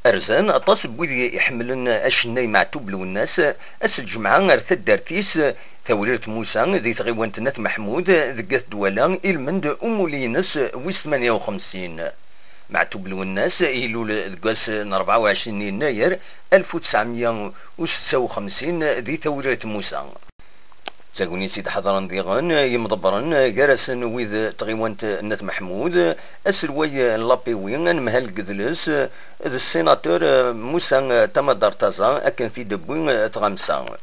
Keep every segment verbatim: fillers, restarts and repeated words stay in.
Rzan aṭas n wid iḥemmlen acennay Meɛtub Lwennas ass n lǧemɛa ar taddart-is Tawrirt Musa di tɣiwant n At Meḥmud deg At Dwala, ilmend umuli-ines wis tmanya u xemsin. Meɛtub Lwennas ilul deg wass n rebɛa u ɛecrin yennayer alef u tesɛemya u setta u xemsin di Tawrirt Musa. D tagnit i d-ḥeḍren diɣen yimḍebbren, gar-asen wid n tɣiwant n At Meḥmud, aselway n l'A P W, anemhal n yidles, d ssinatur Musa Tamadartaza, akken t-id-tewwi tɣamsa.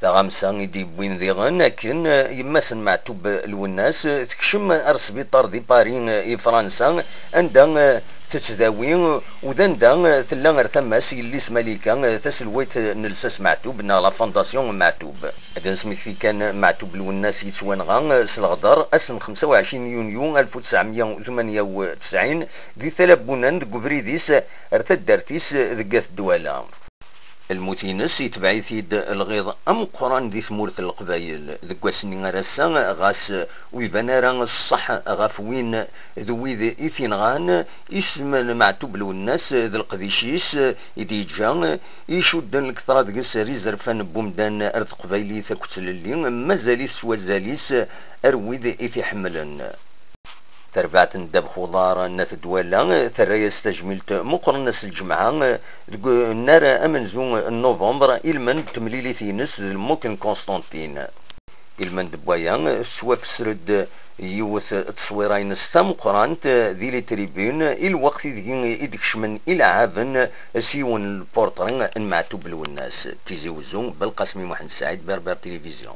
Taɣamsa i d-yewwin diɣen akken yemma-s n Meɛtub Lwennas tekcem ar sbiṭar di Paris i Fransa, anda tettdawi, u d anda tella ar tama-s yelli-s Malika, taselwayt n Lsas Meɛtub neɣ la Fondation Meɛtub. Ad nesmekti kan, Meɛtub Lwennas yettwanɣa s leɣder ass n xemsa u ɛecrin yunyu alef u tesɛemya u tmanya u tesɛin di Tala Bunan deg ubrid-is ar taddart-is deg At Dwala. Lmut-ines yetbeɛ-it-id lɣiḍ ameqqran di tmurt n Leqbayel. Deg wass-nni ar ass-a, ɣas ur iban ara ṣṣeḥ ɣef win d wid i t-inɣan, isem n Meɛtub Lwennas d leqdic-is i d-yeǧǧa, icudden lketṛa deg-s ar izerfan n wemdan ar teqbaylit akked tlelli, mazal-it s wazal-is ar wid i t-iḥemmlen. Tarbaɛt n ddabex uḍar n At Dwala terra-yas tajmilt meqqren ass n lǧemɛa deg unnar amenzu n november, ilmend n temlilit-ines d lmulk n Constantine. Ilmend n waya, tettwafesr-d yiwet n tteswira-ines tameqqrant di les tribunes, i lweqt ideg i d-kecmen ileɛɛaben s yiwen n lpurṭri n Meɛtub Lwennas. Tizi Wezzu, Belqasmi Muḥend Saɛid, Berber Télévision.